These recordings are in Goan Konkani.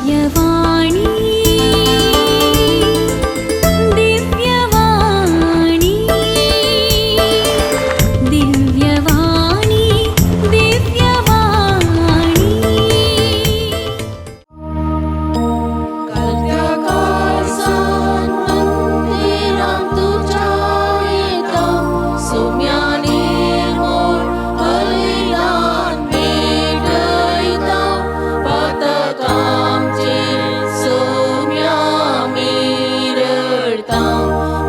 दिव्यवाणी, दिव्यवाणी, दिव्यवाणी, दिव्यवाणी. कलत्या काळजान मंदिरांत तुज्या येता, सोम्या निर्मोळ बलिदान भेटयता. पातकांचेर सोम्या मिरळता,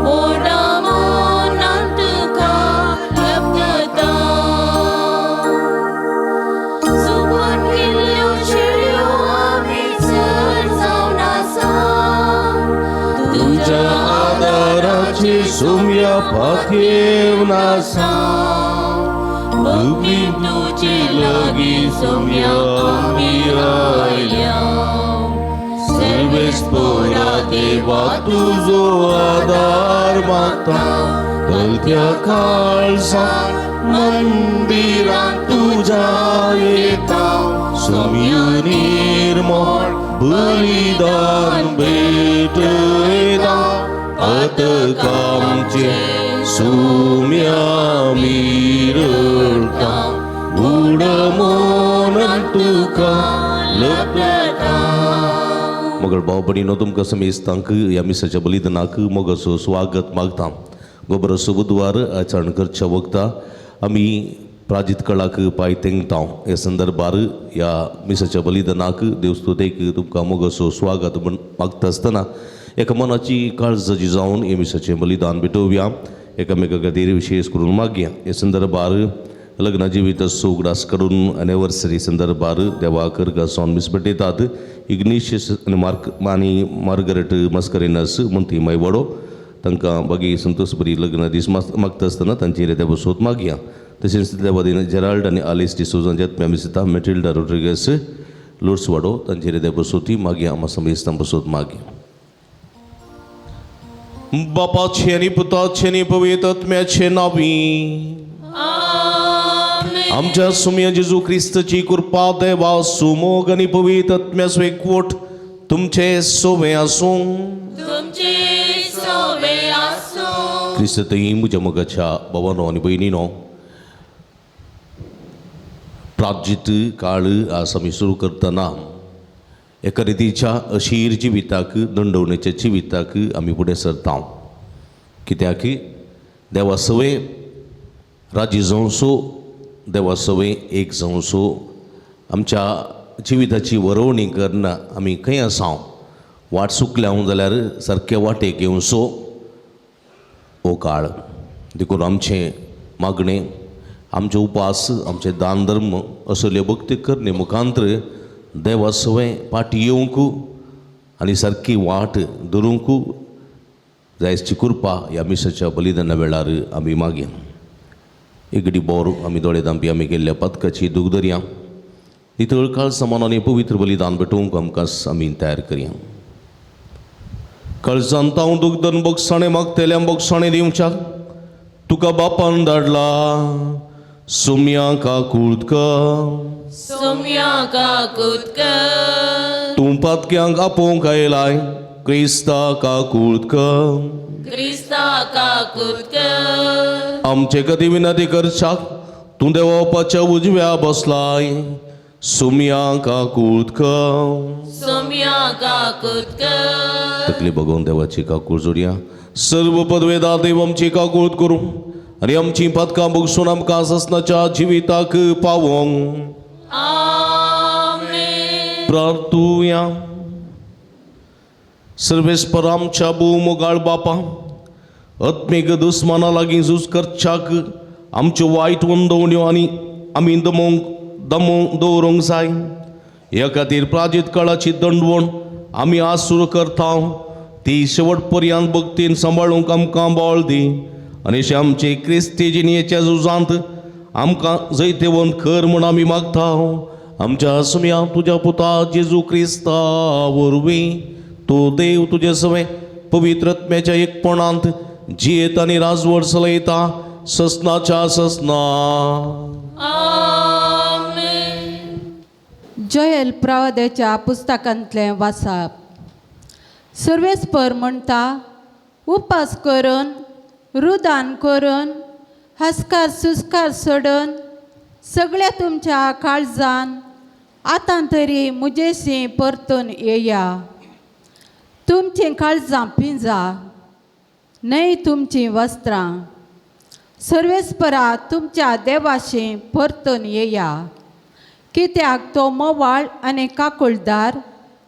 मोडा मनान तुका लपता. चुकून गेल्ल्यो शेळयो आमी चड जावन आसा. तुज्या आदाराची सुम्या पातयेवन आसा. भक्तीन तुजे लागीं सोम्या आमी आयल्या. सर्वेस्पोरा देवा, तुजो आदार मागता. कलत्या काळजान मंदिरांत तुज्या येता, सुम्या निर्मळ बलिदान भेटयता. पातकांचे सुम्या मिरळता, उड मनान तुका लपता. मगळ भाव भयणीनो, तुमकां समेस्तांक ह्या मिसाच्या बलिदानाक मोगाचो स्वागत मागता. गोबराचो बुधवार आचरण करच्या वखता आमी प्राजीत कळाक पांय तेंकता. ह्या संदर्भार ह्या मिसाच्या बलिदानाक देवस्तुतेक तुमकां मोगाचो स्वागत म्हण मागता आसतना एका मनाची काळजाची जावन हे मिसाचें बलिदान भेटोवया. एकामेका खातीर विशेश करून मागया. हे संदर्भार लग्न जिविताचो उगडास करून एनिवर्सरी संदर्भार देवाक अर्गां मिस भेटयतात. इग्निशियस आनी मार्क आनी मार्गरेट मस्करिनस मंती मायवाडो, तांकां बागी संतोष बरी लग्न दीस मागता आसतना तांची देवा सोद मागया. तशेंच देवादीन जेराल्ड आनी आलिस डिसोजांच्या आत्म्या मिसता मेटिल्डा रोड्रिगस लोर्सवाडो, तांचेर देवा सोती मागया. आमा समेस्तां बसोत मागया. बापाचे आनी पुताचे आनी पवित्र आत्म्याचे नावी. आमेन. आमच्या सुम्या जेजू क्रिस्तची कृपा, देवा सुमोग आनी पवित्र आत्म्याचो एकवट तुमचे सोवे आसूं. तुमचे सोवे आसूं. क्रिस्तही म्हज्या मोगाच्या भावानो आनी भयणीनो, प्रार्जीत काळ आज आमी सुरू करतना एका रितीच्या अशीर जिविताक, दंडवणेच्या जिविताक आमी फुडें सरता. कित्याक देवा सवे राजी जावंसो, देवा सवे एक जावंसो आमच्या जिविताची वरोवणी करना आमी खंय आसा, वाट चुकल्या जाल्यार सारके वाटेक येवचो हो काळ. देखून आमचें मागणें, आमचे उपास, आमचे दान धर्म असल्यो भक्ती करणे मुखांतर देवा सवें फाटी येवंक आनी सारकी वाट धरूंक जायची कृपा ह्या मिसाच्या बलिदाना वेळार आमी मागया. एगडी बोर आमी दोळे दांपी आमी केल्ल्या पातकाची दूख धरया. नितळ काळ समानाने पवित्र बलिदान भेटोवंक आमकां आमी तयार करया. काळजांत हांव दूख धरून बोगसाणे मागतेल्या बोगसाणे दिवच्याक तुका बापान धाडला. सुम्या काकूळत कर. सोम्या काकूत कर. तूं पातक्यांक आपोवंक आयलाय, क्रिस्ता काकूळत कर. क्रिस्ता काकूत कर. आमचे कदी विनंती करच्याक तूं देवपाच्या उजव्या बसलाय. सुम्या काकूळत कर. सोम्या काकूत कर. तकली बघून देवाची काकूळ जोडया. सर्व पदवेदा देव आमची काकूळत करूं आनी आमची पातकां भोगसून आमकां ससनाच्या जिविताक पावोंक. आमेन. प्रार्थुया. सर्वेस्पर आमच्या भोव मोगाळ बापा, आत्मीक दुस्माना लागीं झूज करच्याक आमच्यो वायट वंदवण्यो आनी आमी दमोवंक दमोवंक दवरूंक जाय. ह्या खातीर प्राजीत काळाची दंडवण आमी आज सुरू करता, ती शेवट पर्यंत भक्तीन सांबाळूंक आमकां बळ दी आनी अशें आमचे क्रिस्ती जिणेच्या झुजांत आमकां जैतेवंत कर म्हूण आमी मागता, आमच्या सुम्या तुज्या पुता जेजू क्रिस्ता वरवीं. तूं देव तुजे सवें पवित्र आत्म्याच्या एकपणांत जियेत आनी राजवट चलयता ससनाच्या ससना. आमेन. जोएल प्रवाद्याच्या पुस्तकांतलें वाचप. सर्वेस्पर म्हणटा, उपास करून, रुदान करून, हस्कार सुस्कार सोडून सगळ्या तुमच्या काळजान आतां तरी म्हजेशी परतून येया. तुमचीं काळजां पिंजा न्हय तुमचीं वस्त्रां. सर्वेस्परा तुमच्या देवाशी परतून येया, कित्याक तो मोवाळ आनी काकुळदार,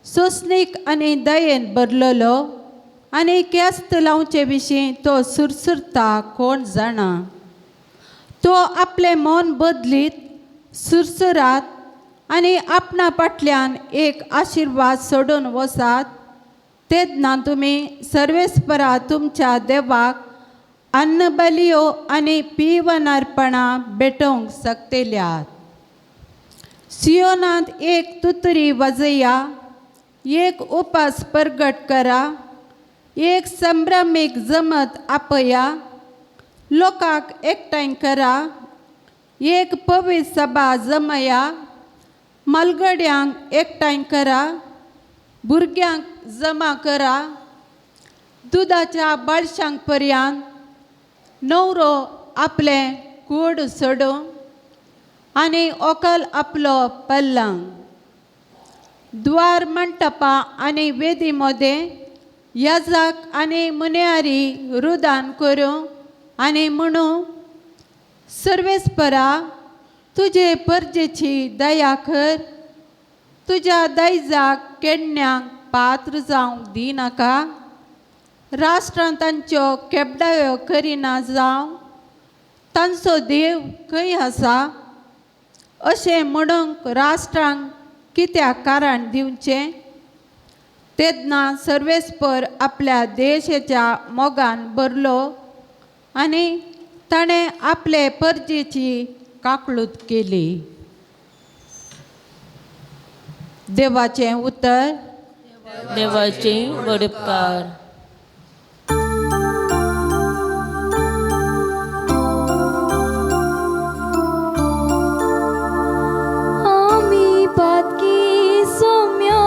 सोंसणीक आनी दयेन भरलेलो आनी केस्त लावचे विशीं तो सुरसुरता कोण जाणा. तो आपलें मन बदलीत सुरसुरात आनी आपणा फाटल्यान एक आशिर्वाद सोडून वसात, तेन्ना तुमी सर्वेस्परा तुमच्या देवाक अन्नबलियो आनी पिवनार्पणां भेटोवंक शकतल्यात. सियोनांत एक तुतरी वाजया, एक उपास परगट करा, एक संभ्रमीक जमत आपया, लोकांक एकठांय करा, एक पवित्र सभा जमया, मालगड्यांक एकठांय करा, भुरग्यांक जमा करा, दुदाच्या बाळशांक पर्यंत न्हवरो आपलें कूड सोडूं आनी व्हंकल आपलो पल्लंग. द्वार मंटपां आनी वेदी मदें याजक आनी मुन्यारी रुदान करूं आनी म्हणू, सर्वेस्परा तुजे परजेची दया कर, तुज्या दायजाक केडण्याक पात्र जावंक दिनाका, राष्ट्रां तांच्यो केबडायो करिना जावं, तांचो देव खंय आसा अशें म्हणूंक राष्ट्रांक कित्याक कारण दिवचें. तेन्ना सर्वेस्पर आपल्या देशाच्या मोगान भरलो आनी ताणें आपले परजेची काकळूत केली. देवाचें उतर. देवाचे व्हड उपकार. आमी पातकी सोम्या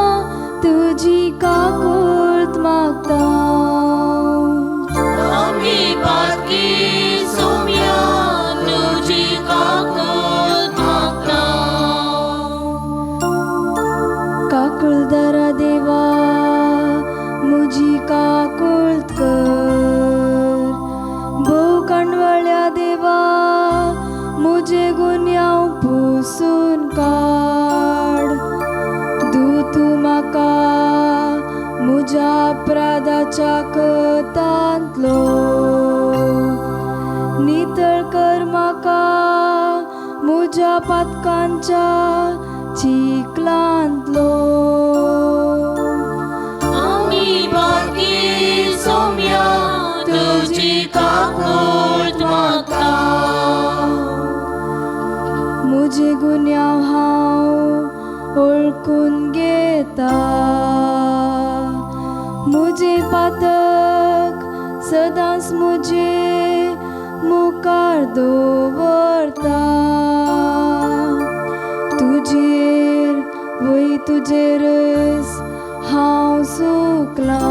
तुजी काकूळत मागता. आमी पातकी सोम्या तुजी काकूळत मागता. काकुळदारा देवा मुजी काकूळत कर, भोव कांडवळ्या देवा मुजे गुन्यांव पुसून काड. दू तूं म्हाका मुज्या अपराधाच्या कतांतलो, नितळ कर म्हाका मुज्या पातकांच्या चिखलांतलो. आमी पातकी सोम्या तुजी काकूळत मागता. मुजे गुन्यांव हांव ओळखून घेता, मुजे पातक सदांच मुजे मुखार दवरता. तुजेर वय तुजेरच हांव चुकलां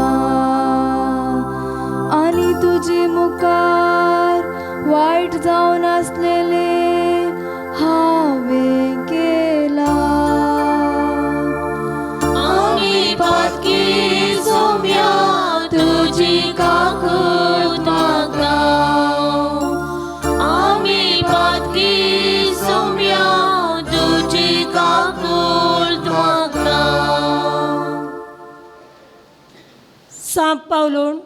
आनी तुजे मुखार वायट जावन आसलेलें हांवें केलां. आमी पातकी सोम्या तुजी काकूळत मागता. आमी पातकी सोम्या तुजी काकूळत मागता. सांत पावलून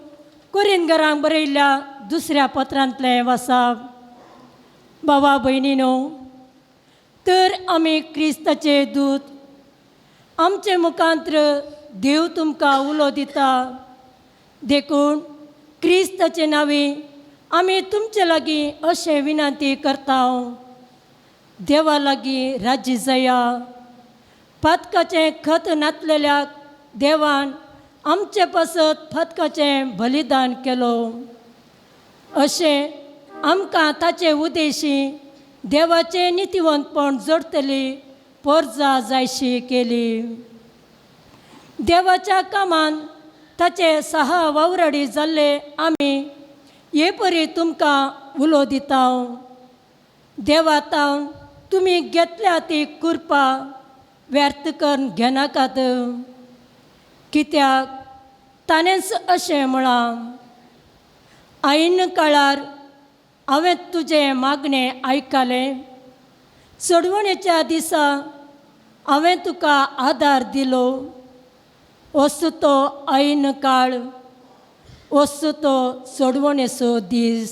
कोरिंदगरांक बरयल्ल्या दुसऱ्या पत्रांतलें वाचप. बाबा भयणीनो, तर आमी क्रिस्ताचे दूत, आमचे मुखांत्र देव तुमकां उलो दिता. देखून क्रिस्ताचे नांवी आमी तुमचे लागीं अशें विनंती करता, देवा लागीं राज्य जया. पातकाचें खत नातलेल्या देवान आमचे पासत पातकाचें बलिदान केलो. अशें आमकां ताचे उदेशी देवाचें नितिवंतपण जोडटली पोरजा जायशी केली. देवाच्या कामान ताचे सहा वावराडी जाल्ले आमी हे परी तुमकां उलो दिता. देवा तावन तुमी घेतल्या ती कृपा व्यर्थ करून घेनाकात, कित्याक ताणेंच अशें म्हळां, आयन काळार हांवें तुजें मागणें आयकलें, चडवणेच्या दिसा हांवें तुका आदार दिलो. वस्तू तो ऐन काळ, वस्तू तो चडवणेचो दीस.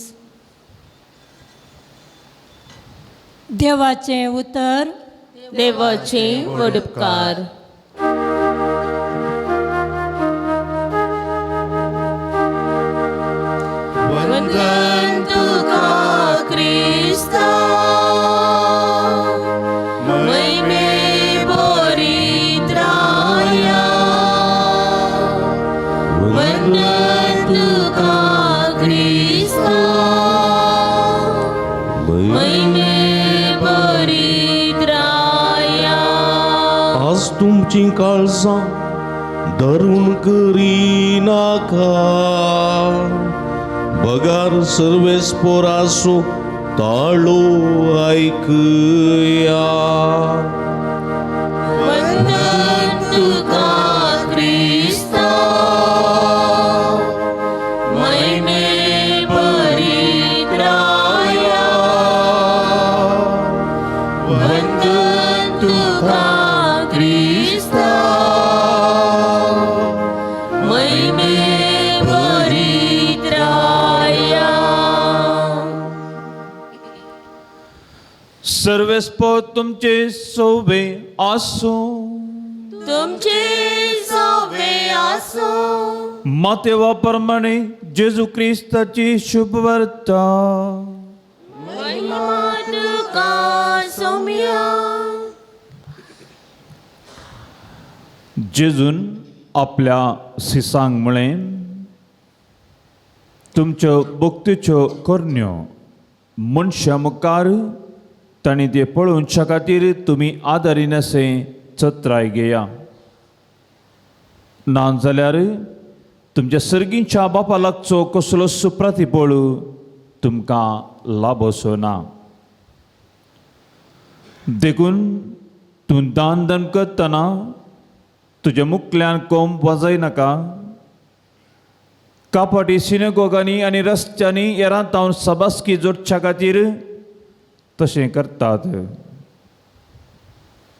देवाचें उतर. देवाचे व्हड उपकार. वंदन तुका क्रिस्ता, महिमे पवित्राया. वंदन तुका क्रिस्ता, महिमे पवित्राया. आज तुमची काळजां धरून करिनाका, बगार सर्वेस पोरासो ताळो आयकया. वंदन तुका क्रिस्ता, महिमे पवित्राया. वंदन तुका क्रिस्ता, महिमे पवित्राया. सर्वेस्पो तुमचे सोवे आसूं. तुमचे सोवे आसूं. मातेवा प्रमाणे जेजू क्रिस्ताची शुभवार्ता. महिमा तुका सोम्या. जेजून आपल्या सिसांक म्हळें, तुमच्यो भक्तीच्यो करण्यो मनशां मुखार तांणी ते पळोवच्या खातीर तुमी आदारिनासे चत्राय घेया, ना जाल्यार तुमच्या सर्गींच्या बापा लागचो कसलो सुप्रतिबळ तुमकां लाभसो ना. देखून तूं दान दान करतना तुज्या मुखल्यान कोंब वाजयनाका. कापाटी सिनेगोगांनी आनी रस्त्यांनी येरांतावन सबासकी जोडच्या खातीर तशें करतात.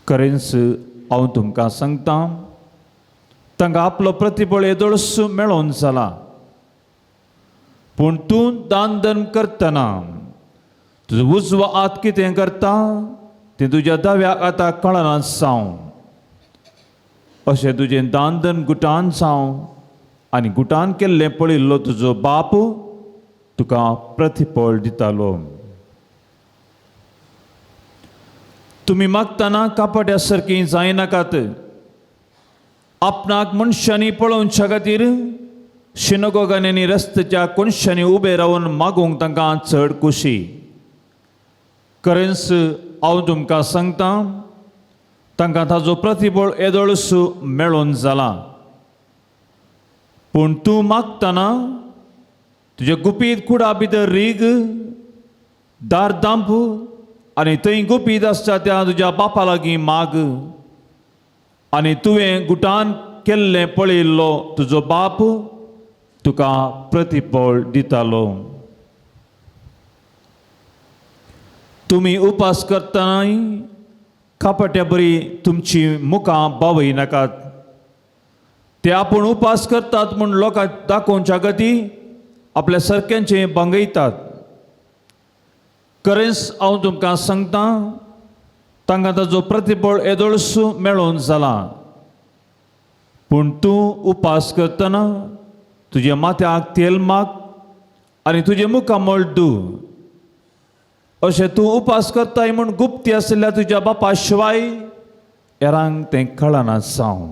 खरेंच हांव तुमकां सांगता, तांकां आपलो प्रतिबळ येदोळस मेळोवन जाला. पूण तूं दान धर्म करतना तुजो उजवो हात कितें करता तें तुज्या दाव्या हाताक कळना जावं. अशें तुजें दान धर्म गुटान जावं आनी गुटान केल्लें पळयल्लो तुजो बाप तुका प्रतिफळ दितालो. तुमी मागतना कापट्या सारकीं जायनाकात. आपणाक मनशांनी पळोवच्या खातीर शिनगोगांनी आनी रस्त्याच्या कोनशांनी उबे रावन मागूंक तांकां चड खोशी. खरेंच हांव तुमकां सांगता, तांकां ताजो प्रतिबळ येदोळस मेळोवन जाला. पूण तूं मागतना तुज्या गुपीत कुडा भितर रीग, दार दांप आनी थंय गुपीत आसता त्या तुज्या बापा लागीं माग, आनी तुवें गुटान केल्लें पळयल्लो तुजो बाप तुका प्रतिफळ दितालो. तुमी उपास करतनाय कापट्या बरी तुमची मुखां बावयनाकात. ते आपूण उपास करतात म्हूण लोकांक दाखोवच्या गती आपल्या सारक्यांचें बांगयतात. खरेंच हांव तुमकां सांगता, तांकां ताजो प्रतिबळ येदोळस मेळोवन जाला. पूण तूं उपास करतना तुज्या माथ्याक तेल माग आनी तुजें मुखामळ दू. अशें तूं उपास करताय म्हूण गुप्ती आशिल्ल्या तुज्या बापा शिवाय हेरांक तें कळना जावं.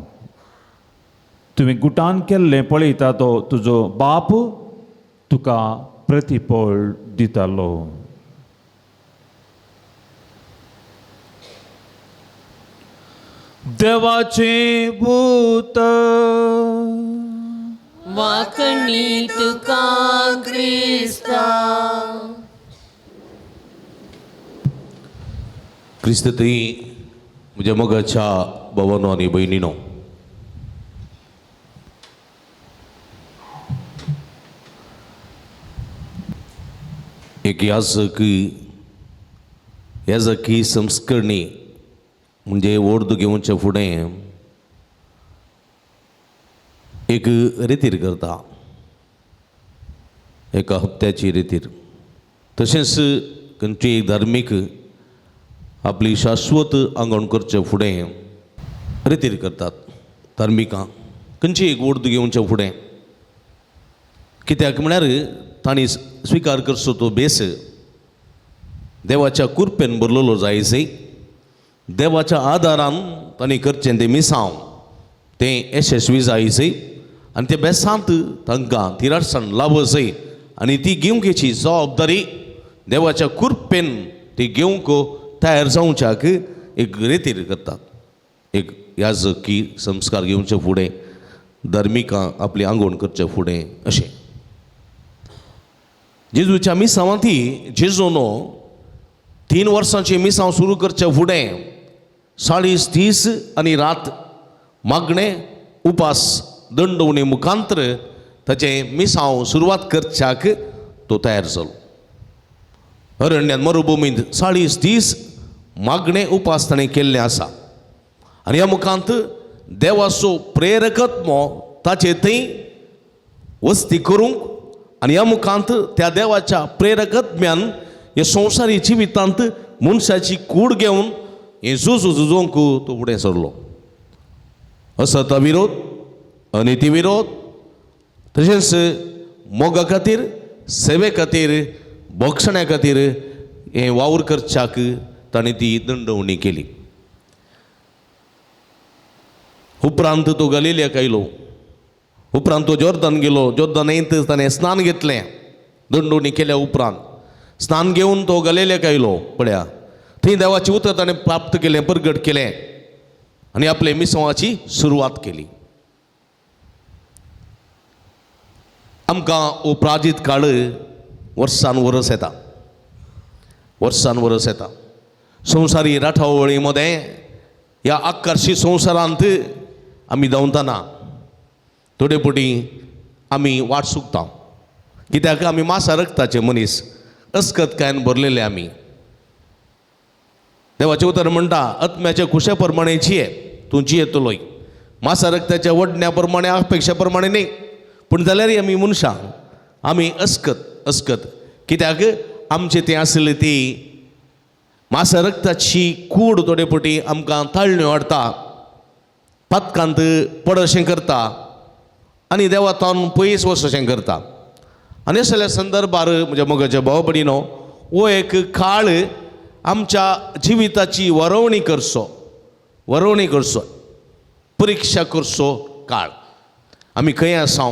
तुवें गुटान केल्लें पळयता तो तुजो बाप तुका प्रतिफळ दितालो. देवाचें भूत वाकणी तुका क्रिस्ता. क्रिस्त थंय म्हज्या मोगाच्या भावानो आनी भयणीनो, एक याजकी संस्करणी म्हणजे ओर्द घेवच्या फुडें एक रेतीर करता, एका हप्त्याची रेतीर. तशेंच खंयची एक धार्मीक आपली शाश्वत आंगण करचे फुडें रेतीर करतात धार्मिकां, खंयची एक ओर्द घेवच्या फुडें. कित्याक म्हळ्यार तांणी स्विकार करचो तो बेस देवाच्या कुरपेन भरलेलो जायजय, देवाच्या आदारान तांणी करचें तें मिसांव तें यशस्वी जायजय आनी ते बेसांत तांकां तिराटसाण लाभजय आनी ती घेवंकेची जबाबदारी देवाच्या कुरपेन ती घेवंक तयार जावच्याक एक रेतीर करतात. एक याजकी संस्कार घेवचे फुडें धार्मिकां आपली आंगवण करचे फुडें अशें जेजूच्या मिसांवांती जेजूनो 3 वर्सांची मिसांव सुरू करचे फुडें 40 दीस आनी रात मागणें उपास दंडवणी मुखांतर ताचें मिसांव सुरवात करच्याक तो तयार जालो. अरण्यांत मरुभुमींत 40 दीस मागणें उपास ताणें केल्लें आसा आनी ह्या मुखांत देवाचो प्रेरकत्मो ताचे थंय वस्ती करूंक आनी ह्या मुखांत त्या देवाच्या प्रेरकत्म्यान हे संवसारी जिवितांत मनशाची कूड घेवन हें झुजू झुजोवंक तो फुडें सरलो. असता विरोध, अनिती विरोध, तशेंच मोगा खातीर, सेवे खातीर, बोगसण्या खातीर हें वावर करच्याक ताणें ती दंडवणी केली. उपरांत तो गलिलियाक आयलो, उपरांत तो जोर्दन गेलो, जोर्दनांत ताणें स्नान घेतलें. दंडवणी केल्या उपरांत स्नान घेवन तो गलिलियाक आयलो. पळया थंय देवाचें उतर ताणें प्राप्त केलें, परगट केलें आनी आपले मिसवाची सुरवात केली. आमकां हो प्राजीत काळ वर्सान वरस येता, वर्सान वरस येता. संवसारी राठावळी मदें ह्या आकर्शी संवसारांत आमी धांवतना थोडे फावटी आमी वाट चुकता. कित्याक आमी मासा रक्ताचे मनीस, अस्कतकायेन भरलेले आमी. देवाचें उतर म्हणटा आत्म्याच्या कुशा प्रमाणे जिये, तूं जियेतलोय. मासा रक्ताच्या वडण्या प्रमाणे, अपेक्षा प्रमाणे न्ही, पूण जाल्यारय आमी मनशां आमी अस्कत अस्कत. कित्याक आमचें तें आसलें ती मासा रक्ताची कूड थोडे फावटी आमकां ताळण्यो हाडटा, पातकांत पडशें करता आनी देवा तावन पयस वचशें करता. आनी असल्या संदर्भार म्हज्या मोगाच्या भाव भयणीनो, हो एक काळ आमच्या जिविताची वरोवणी करचो, वरोवणी करचो, परिक्षा करचो काळ. आमी खंय आसा,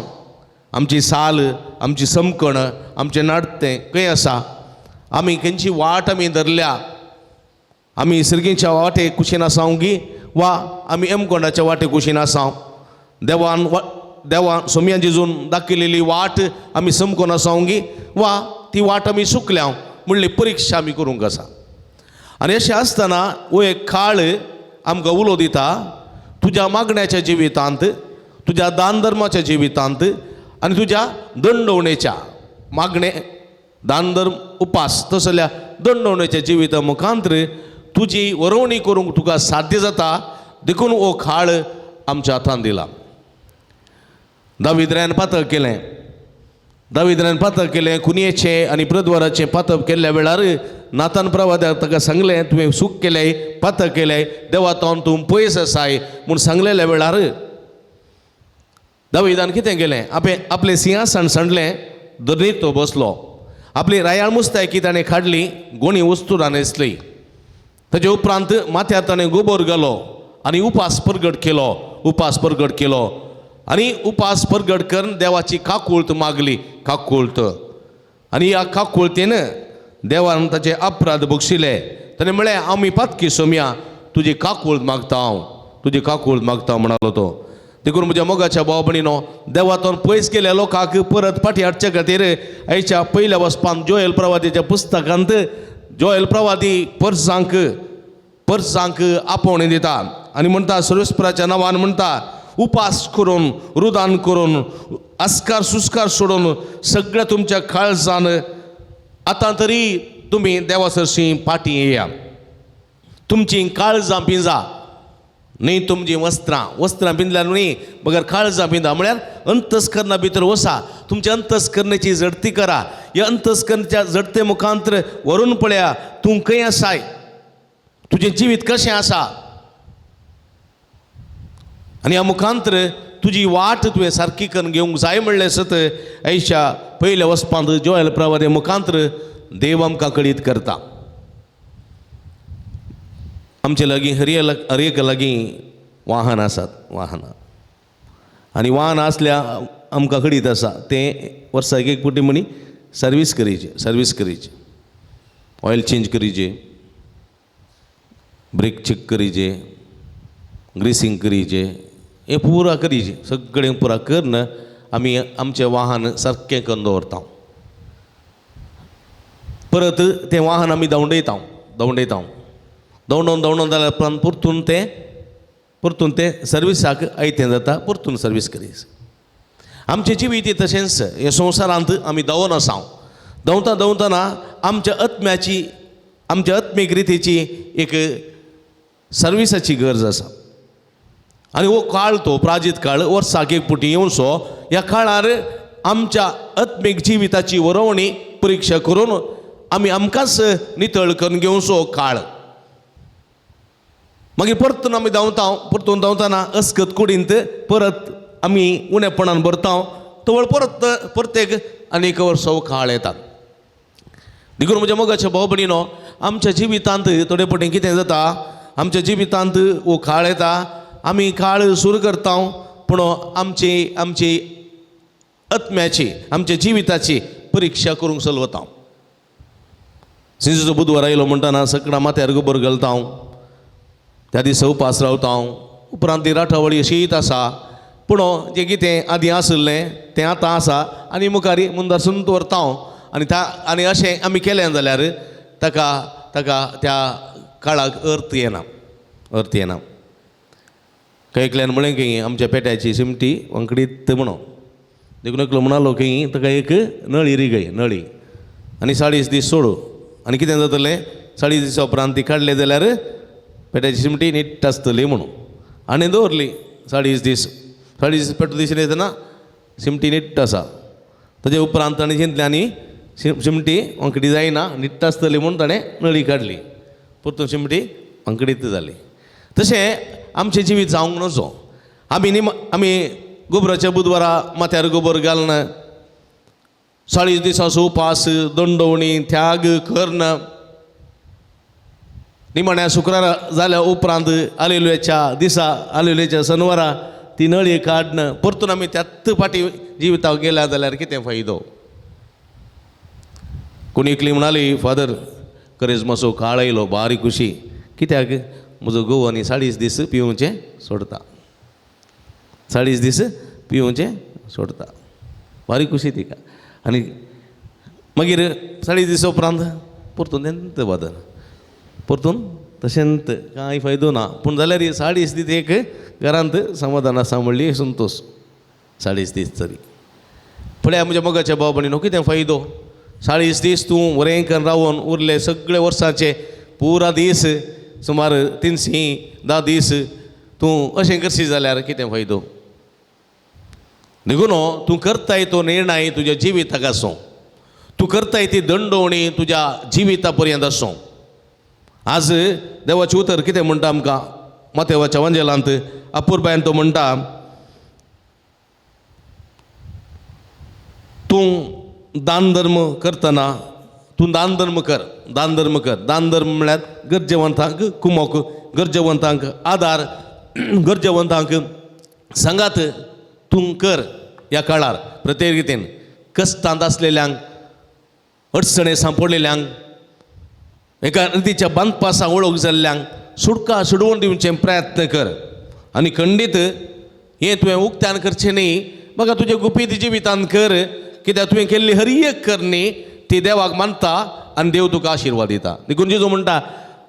आमची साल, आमची समकण, आमचें नाडतें खंय आसा, आमी खंयची वाट आमी धरल्या, आमी सिरगींच्या वाटे कुशीन आसा गी वा आमी एमकोंडाच्या वाटे कुशीन आसा. देवान देवान सोमयान जेजून दाखयलेली वाट आमी समकोन आसा गी वा ती वाट आमी चुकल्या म्हणली परिक्षा आमी करूंक आसा. आनी अशें आसतना हो एक काळ आमकां उलो दिता, तुज्या मागण्याच्या जिवितांत, तुज्या दान धर्माच्या जिवितांत आनी तुज्या दंडवणेच्या मागणे दान धर्म उपास तसल्या दंडवणेच्या जिविता मुखांतर तुजी वरोवणी करूंक तुका साध्य जाता. देखून हो काळ आमच्या हातान दिला. दाविद्र्यान पातक केलें, दाविद्र्यान पातक केलें, कुनयेचें आनी प्रद्वाराचें पातक केल्ल्या वेळार नातान प्रवाद्याक ताका सांगलें, तुवें सूख केलें, पातक केलें, देवा तावन तूं पयस आसाय म्हूण सांगलेल्या वेळार दाविदान कितें केलें, आपलें आपलें सिंहासन सांडलें, दर्नीत तो बसलो, आपली रायाळ मुस्तायकी ताणें काडली, गोणी वस्तुरां न्हेसली. ताजे उपरांत माथ्यार ताणें गोबोर घालो आनी उपास परगट केलो, उपास परगट केलो आनी उपास परगट करून देवाची काकूळत मागली, काकूळत. आनी ह्या काकूळतेन देवान ताचे अपराध बक्षिले. ताणें म्हळें, आमी पातकी सोमया, तुजी काकूळत मागता हांव, तुजी काकूळ मागता म्हणालो तो. देखून म्हज्या मोगाच्या भाव भयणीनो, देवातून पयस गेल्या लोकांक परत फाटीं हाडचे खातीर आयच्या पयल्या वचपान जोएल प्रवादीच्या पुस्तकांत जोएल प्रवादी परसांक परसांक आपोवणें दिता आनी म्हणटा, सर्वेस्पराच्या नांवान म्हणटा, उपास करून रुदान करून आस्कार सुस्कार सोडून सगळ्या तुमच्या काळजान आतां तरी तुमी देवा सरशीं फाटीं येया. तुमचीं काळजां पिंजा, न्ही तुमचीं वस्त्रां, वस्त्रां पिंजल्यार न्ही बगर काळजां पिंजा म्हळ्यार अंतस्करणा भितर वसा, तुमच्या अंतस्करणेची झडती करा. ह्या अंतस्करणच्या झडते मुखांतर व्हरून पळया तूं खंय आसाय, तुजें जिवीत कशें आसा आनी ह्या मुखांतर तुजी वाट तुवें सारकी करून घेवंक जाय म्हणलें सत आयच्या पयल्या वचपांत जोएल प्रवादे मुखांतर देव आमकां कळीत करता. आमचे लागीं हर एक लागीं वाहन आसात, वाहनां आनी वाहन आसल्या आमकां कळीत आसा तें वर्साक एक फावटी म्हणी सर्वीस करीचे, सर्वीस करीचे, ऑयल चेंज करीचे, ब्रेक चेक करीचे, ग्रीसिंग करीचे, हें पुरा करीचे, सगळें पुरा करून आमी आमचें वाहन सारकें करून दवरता. परत तें वाहन आमी धांवडयता, धांवडयता, धांवडोवन धांवडोवन जाल्यार उपरांत परतून तें सर्विसाक आयतें जाता, परतून सर्वीस करीस. आमचें जिवीत तशेंच हे संवसारांत आमी धांवून आसा. धांवता धांवतना आमच्या आत्म्याची, आमच्या आत्मीक रितीची एक सर्विसाची गरज आसा. आनी हो काळ तो प्राजीत काळ वर्साक एक फावटी येवचो. ह्या काळार आमच्या आत्मीक जिविताची वरोवणी परिक्षा करून आमी आमकांच नितळ करून घेवचो काळ. मागीर परतून आमी धांवता, परतून धांवतना अस्कत कुडींत परत आमी उणेपणान भरता, तवळ परत प्रत्येक आनी एक वर्स हो काळ येता. देखून म्हज्या मोगाच्या भाव भयणीनो, आमच्या जिवितांत थोडे फावटी कितें जाता, आमच्या जिवितांत हो काळ येता, आमी काळ सुरू करता पूण आमची आमची आत्म्याची आमच्या जिविताची परिक्षा करूंक चलवता. सिंजचो बुधवार आयलो म्हणटना सगळ्या माथ्यार गोबर घालता, त्या दिसा उपास रावता, उपरांत ती राठावळी शीत आसा पूण जें कितें आदीं आशिल्लें तें आतां आसा आनी मुखार मुंदारसून दवरता. आनी त्या आनी अशें आमी केलें जाल्यार ताका ताका त्या काळाक अर्थ येना, अर्थ येना. खंय एकल्यान म्हळें की आमच्या पेट्याची सिमटी वांकडीत म्हणून, देखून एकलो म्हणालो की ताका एक नळी रिगय, नळी आनी 40 दीस सोडू आनी कितें जातलें, 40 दिसा उपरांत ती काडले जाल्यार पेट्याची सिमटी नीट आसतली म्हणून. आनी दवरली 40 दीस, 40 दीस पेटो दिसून येतना सिमटी नीट आसा. ताजे उपरांत ताणें चिंतलें आनी सिमटी वांकडी जायना, नीट आसतली म्हूण ताणें नळी काडली, परतून सिमटी वांकडीत जाली. तशें आमचें जिवीत जावंक नजो. आमी आमी गोबराच्या बुधवारा माथ्यार गोबर घालून 40 दिसांचो उपास, दंडवणी, त्याग कर्ण, निमाण्या शुक्रारा जाल्या उपरांत आलेलुयाच्या दिसा, आलेलुयाच्या सनवारा ती नळी काडन परतून आमी त्याच फाटी जिविताक गेल्या जाल्यार कितें फायदो. कोणी एकली म्हणाली, फादर करेजमाचो काळ आयलो, बारीक खुशी, कित्याक म्हजो घोव आनी 40 दीस पिवचें सोडता, 40 दीस पिवचें सोडता, बारीक खुशी तिका. आनी मागीर 40 दिसा उपरांत परतून तेंच फादर, परतून तशेंच कांय फायदो ना, पूण जाल्यार 40 दीस एक घरांत समाधान आसा म्हणली संतोश, 40 दीस तरी. पळया म्हज्या मोगाच्या भाव भयणीनो, कितें फायदो, 40 दीस तूं बरें करून रावन उरले सगळे वर्साचे पुरा दीस सुमार 310 दीस तूं अशें करशी जाल्यार कितें फायदो. देखून तूं करताय तो निर्णय तुज्या जिविताक आसूं, तूं करताय ती दंडवणी तुज्या जिविता पर्यंत आसूं. आज देवाचें उतर कितें म्हणटा आमकां, मातेवाच्या वांजेलांत अपुरबायन तो म्हणटा, तूं दान धर्म करतना तूं दान धर्म कर, दान धर्म कर. दान धर्म म्हळ्यार गरजेवंतांक कुमोक, गरजेवंतांक आदार, गरजेवंतांक सांगात तूं कर. ह्या काळार प्रत्येक रितीन कश्टांत आसलेल्यांक, अडचणे सांपडलेल्यांक, एका रितीच्या बांदपासा वळख जाल्ल्यांक सुटका सोडोवन दिवचे प्रयत्न कर. आनी खंडीत हें तुवें उक्त्यान करचें न्ही, म्हाका तुजें गुपीत जिवितान कर, कित्याक तुवें केल्ली हर एक करणी ती देवाक मानता आनी देव तुका आशिर्वाद दिता. देखून जेजू म्हणटा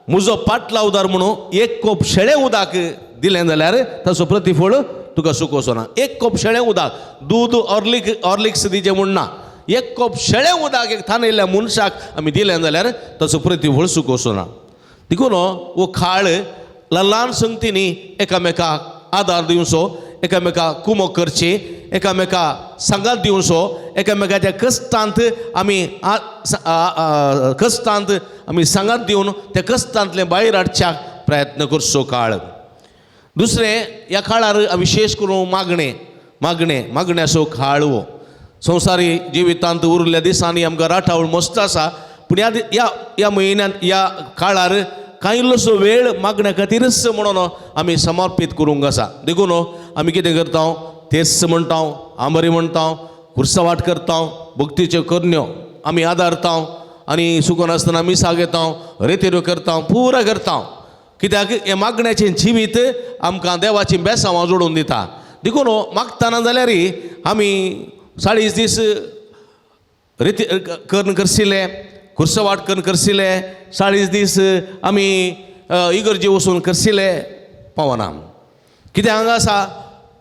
म्हजो पाटलावदार म्हणून एक कोप शेळें उदक दिलें जाल्यार ताचो प्रतिफळ तुका सुकोवचो ना. एक कोप शेळें उदक, दूद ऑर्लिक्स दिचें म्हूण ना, एक कोप शेळें उदक एक थानयल्ल्या मनशाक आमी दिलें जाल्यार ताचो प्रतिफळ सुकोवचो ना. देखून हो खाळ ल्हान संगतींनी एकामेकाक आदार दिवचो, एकामेकाक कुमक करची, एकामेका सांगात दिवचो, एकामेकाच्या कश्टांत आमी कश्टांत आमी सांगात दिवन त्या कश्टांतलें भायर हाडच्याक प्रयत्न करचो काळ. दुसरें ह्या काळार विशेश करून मागणें मागणें मागण्याचो काळ हो. संवसारी जिवितांत उरिल्ल्या दिसांनी आमकां राटावळ मस्त आसा, पूण ह्या ह्या ह्या म्हयन्यांत ह्या काळार कांय इल्लोसो वेळ मागण्या खातीरच म्हणून आमी समर्पीत करूंक आसा. देखून आमी कितें करता, तेच म्हणटा, आंबरी म्हणटा, कुर्सावाट करता, भक्तीच्यो करण्यो आमी आदारता आनी सुकोन आसतना मिसां घेता, रेतिरो करता, पुरा करता, कित्याक हें मागण्याचें जिवीत आमकां देवाचीं बेसांवां जोडून दिता. देखून मागतना जाल्यार आमी 40 दीस रेती करून करशिल्ले, कुर्सवाट करून करशिल्ले, 40 दीस आमी इगर्जे वचून करशिल्ले पावना. कित्याक हांगा आसा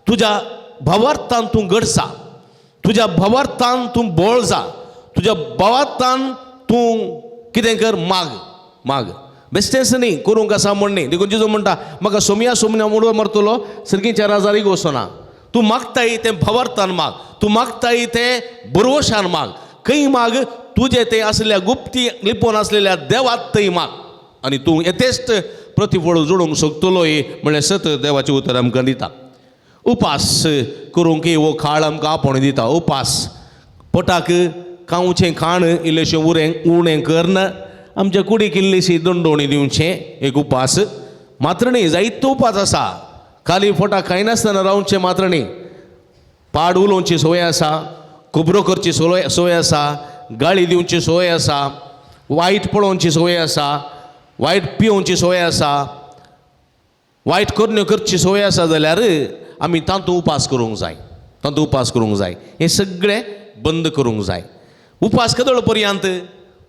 तुज्या भावार्थान तूं गडसा, तुज्या भावार्थान तूं बोळ जा, तुज्या भावार्थान तूं कितें कर, माग माग, बेश्टेंच न्ही करूंक आसा म्हण न्ही. देखून जेजू म्हणटा म्हाका सोमया सोमया मुडो मरतलो सर्गीच्या राजारीक वचना. तूं मागताय तें भावार्थान माग, तूं मागताय तें बरवशान माग, खंय माग तुजें तें आसल्या गुप्ती लिपोवन आसलेल्या देवात थंय माग आनी तूं येथेश्ट प्रतिफळ जोडूंक शकतलोय म्हणल्यार सत देवाचें उतर आमकां दिता. उपास करूंक हो काळ आमकां आपोवणें दिता. उपास पोटाक खावचें खाण इल्लेशें उरें उणें करन आमच्या कुडीक इल्लीशी दंडोणी दिवचें एक उपास मात्र न्ही, जायतो उपास आसा. खाली पोटाक खायनासतना रावचें मात्र न्ही, पाड उलोवची संवय आसा, खबरो करची संवय आसा, गाळी दिवची संवय आसा, वायट पळोवची संवय आसा, वायट पिवची संवय आसा, वायट करण्यो करची संवय आसा जाल्यार आमी तातूंत उपास करूंक जाय, तातूंत उपास करूंक जाय. हें सगळें बंद करूंक जाय. उपास केदोळ पर्यंत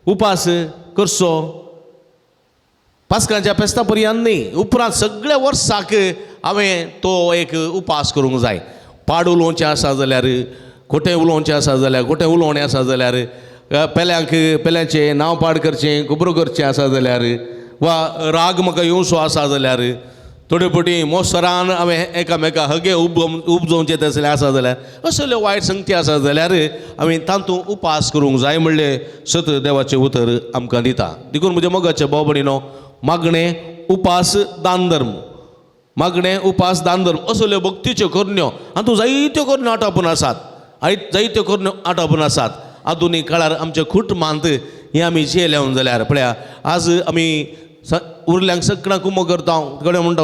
उपास करचो, पास्कांच्या फेस्ता पर्यंत न्ही, उपरांत सगळ्या वर्साक हांवें तो एक उपास करूंक जाय. पाड उलोवचें आसा जाल्यार, खोटें उलोवचें आसा जाल्यार, खोटें उलोवणें आसा जाल्यार, पेल्यांक पेल्यांचें नांव पाड करचें, खबरो करचें आसा जाल्यार, वा राग म्हाका येवचो आसा जाल्यार, थोडे फावटी मोसरान हांवें एकामेका हगे उपजोवचें तसलें आसा जाल्यार, असल्यो वायट संगती आसा जाल्यार हांवें तातूंत उपास करूंक जाय म्हणलें सत देवाचें उतर आमकां दिता. देखून म्हज्या मोगाच्या भाव भयणीनो, मागणें उपास दान धर्म, मागणें उपास दान धर्म असल्यो भक्तीच्यो करण्यो हातूंत जायत्यो करण्यो आटापून आसात, जायत्यो करण्यो आटापून आसात. आधुनीक काळार आमच्या कुटुंबांत हें आमी जियेले जाल्यार पळया आज आमी उरल्यांक सगळ्यांक कुमो करता, कडेन म्हणटा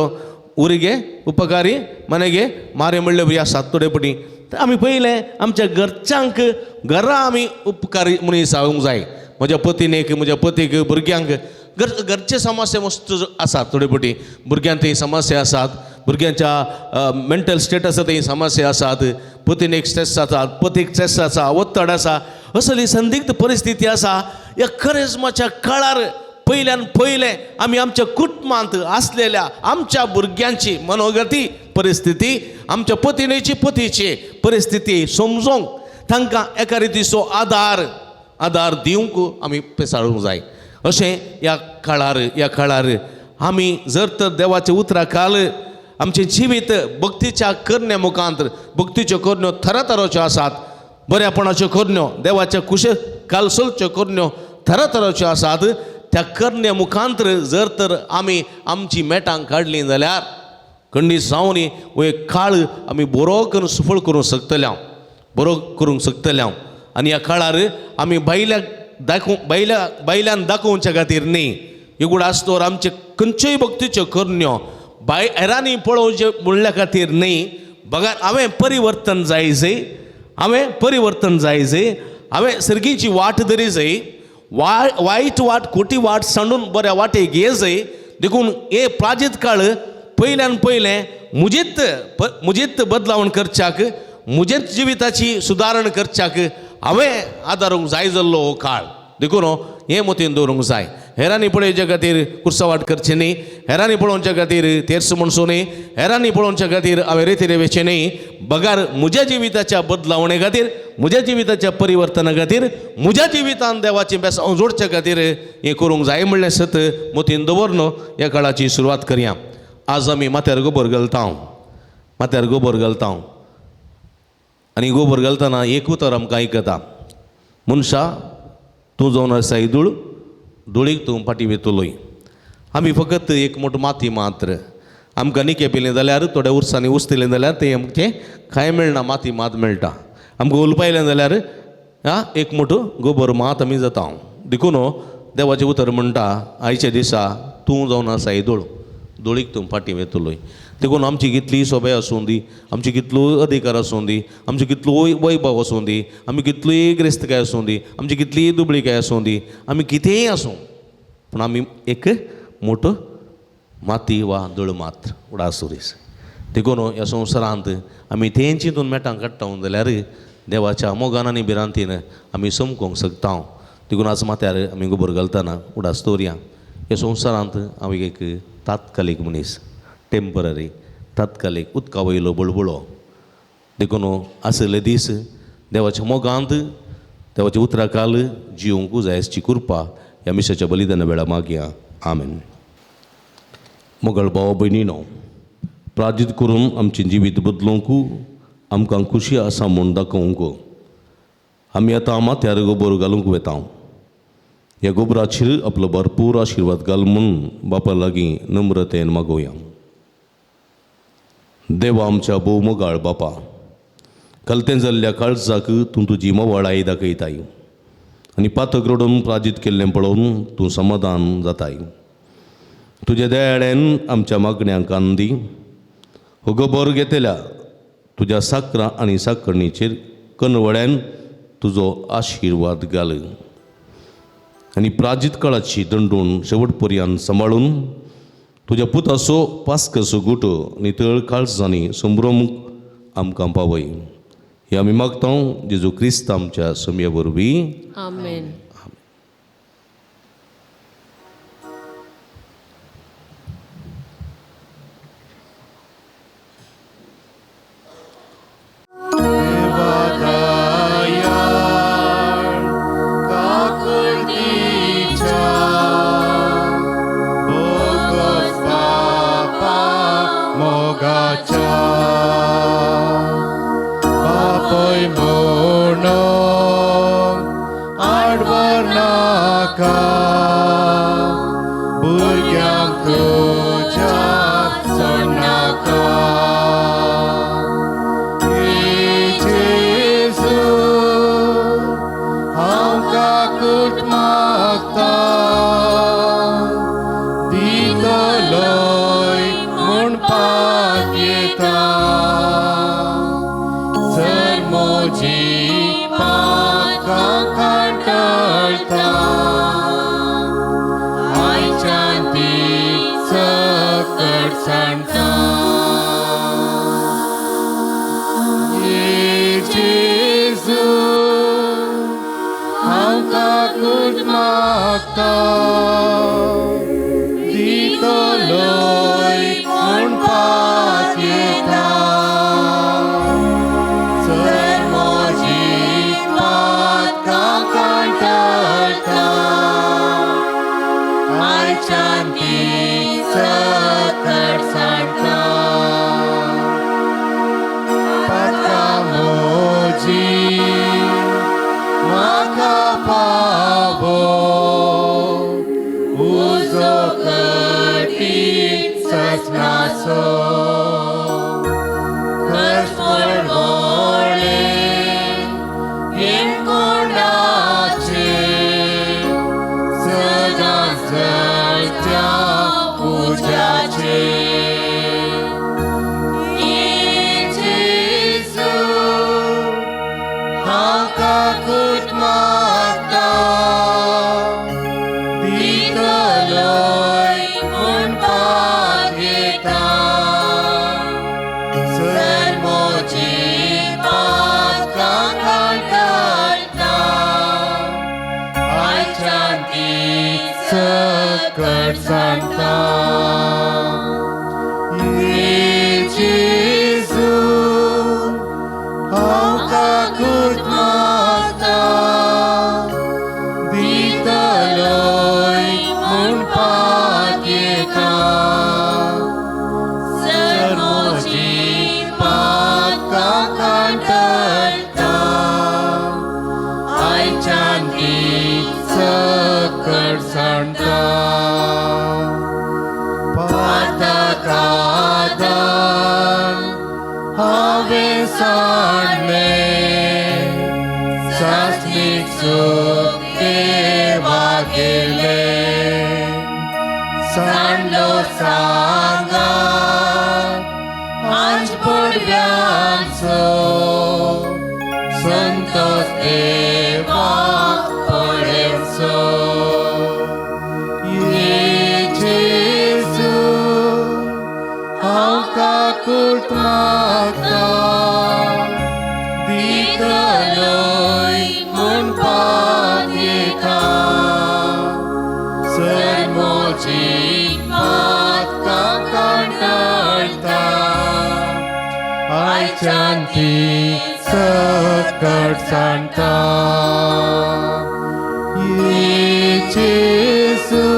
उरगे उपकारी मनेगे मारे म्हणले बरी आसात थोडे पटी. आमी पयलें आमच्या घरच्यांक घरा आमी उपकारी मनीस जावंक जाय. म्हज्या पतीनेक, म्हज्या पतीक, भुरग्यांक घरचे समस्या मस्त आसात थोडे पटी, भुरग्यांक थंय समस्या आसात, भुरग्यांच्या मेंटल स्टेटस थंय समस्या आसात, पतीनेक स्ट्रेस आसा, पतीक स्ट्रेस आसा, ಒತ್ತಡ आसा, असली संदिग्ध परिस्थिती आसा. ह्या करेजमाच्या काळार पयल्यान पयलें आमी आमच्या कुटुंबांत आसलेल्या आमच्या भुरग्यांची मनोगती परिस्थिती, आमच्या पतीनेची पतीची परिस्थिती समजोंक तांकां एका रितीचो आदार आदार दिवंक आमी पेसाळूंक जाय. अशें ह्या काळार ह्या काळार आमी जर तर देवाच्या उतरा खाल आमचें जिवीत भक्तीच्या करण्या मुखांत, भक्तीच्यो करण्यो थराथराच्यो आसात, बऱ्यापणाच्यो करण्यो, देवाच्या कुशे काल चलच्यो करण्यो थराथराच्यो आसात, त्या करण्या मुखांत जर तर आमी आमची मेटां काडलीं जाल्यार खंडीत जावन हो एक काळ आमी बरो करून सुफळ करूंक शकतले हांव, बरो करूंक शकतले हांव. आनी ह्या काळार आमी भायल्याक दाखोव भायल्या भायल्यान दाखोवच्या खातीर न्ही, एगुड आसतोर आमचे खंयच्योय भक्तीच्यो करण्यो बाय हेरांनी पळोवचें म्हणल्या खातीर न्ही, बगर हांवें परिवर्तन जाय जय, हांवें परिवर्तन जाय जय, हांवें सर्गीची वाट धरी जय, वायट वाट खोटी वाट सांडून बऱ्या वाटेक ये जय. देखून हे प्राजीत काळ पयल्यान पयलें मुजेत मुजेत बदलावण करच्याक, मुजेत जिविताची सुदारण करच्याक हांवें आदारूंक जाय जाल्लो हो काळ. देखून हें मतीन दवरूंक जाय. हेरांनी पळोवच्या खातीर कुर्सावाट करचें न्ही, हेरांनी पळोवच्या खातीर तेर्स म्हणचो न्ही, हेरांनी पळोवच्या खातीर हांवें रेती वेचें न्ही, बगार म्हज्या जिविताच्या बदलावणे खातीर, म्हज्या जिविताच्या परिवर्तना खातीर, म्हज्या जिवितान देवाचें बेसांव जोडच्या खातीर हें करूंक जाय म्हणलें सत मतीन दवरन ह्या काळाची सुरवात करया. आज आमी माथ्यार गोबर घालता, माथ्यार गोबर घालता आनी गोबर घालतना एक उतर आमकां आयकता, मनशा तूं जावन आसाय धूळ, धुळीक तूं फाटीं वेतलोय. आमी फकत एक मोटो माती मात्र. आमकां निके पिलें जाल्यार थोड्या वर्सांनी उस्तिलें जाल्यार तें आमचें कांय मेळना, माती मात मेळटा. आमकां उलपायलें जाल्यार आं एक मोटो गोबर मात आमी जाता. देखून देवाचें उतर म्हणटा आयच्या दिसा तूं जावन आसाय धूळ, धुळीक तूं फाटीं वेतलोय. देखून आमची कितली सोबे आसूं दी, आमची कितलो अधिकार आसूं दी, आमची कितलोय वैभव आसूं दी, आमी कितलीय ग्रेस्तकाय आसूं दी, आमची कितलीय दुबळीकाय आसूं दी, आमी कितेंय आसूं, पूण आमी एक मोटो माती वा धूळ मात्र उडासुरीस. देखून ह्या संवसारांत आमी तें चिंतून मेटां काडटा जाल्यार देवाच्या मोगान आनी भिरांतीन आमी समकोंक शकता. देखून आज माथ्यार आमी गोबर घालतना उडास दवरया, ह्या संवसारांत हांव एक तात्कालीक मनीस, टेंपररी, तात्कालीक उदका वयलो बुळबुळो. देखून आशिल्ले दीस देवाच्या मोगांत देवाच्या उतरा काल जिवंकू जाय आसची कृपा ह्या मिसाच्या बलिदाना वेळा मागया. आमेन. मोगळ भाव भयणीनो, प्राजीत करून आमचें जिवीत बदलूंक आमकां खुशी आसा म्हूण दाखोवंक आमी आतां माथ्यार गोबर घालूंक वेता. ह्या गोबराचेर आपलो भरपूर आशिर्वाद घाल म्हूण बापा लागीं नम्रतेन मागोवया. देवा आमच्या भोव मोगाळ बापा, कलतें जाल्ल्या काळजाक तूं तुजी मोवाळाय दाखयताय आनी पातक रडून प्राजीत केल्लें पळोवन तूं समाधान जाताय. तुज्या दयाळ्यान आमच्या मागण्यांक कान दी. हो गोबर घेतल्या तुज्या साकरां आनी साकरणीचेर कनवळ्यान तुजो आशिर्वाद घाल आनी प्राजीत काळाची दंडून शेवट पर्यंत सांबाळून तुज्या पुताचो पास्कसो गुटो नितळ काळजांनी संभ्रम आमकां पावय. हे आमी मागता जेजू क्रिस्त आमच्या समया वरवीं. आमेन. Maka pavo. सकट सांडता ये जेजू हांव काकूट मागता दितलोय म्हूण पातयेता सर म्हजी पातकां कांटळटा आयच्यान ती सकट सांडता पातकादान हांवें सांडलें सासणीक सूख देवा गेलें सांडलो सांगात आज पडव्यांचो संतोष देवाक पळेवचो ये जेजू हांव काकूट मागता दितलोय म्हूण पातयेता सर म्हजी पातकां कांटळटा आयच्यान ती सकट सांडता ये जेजू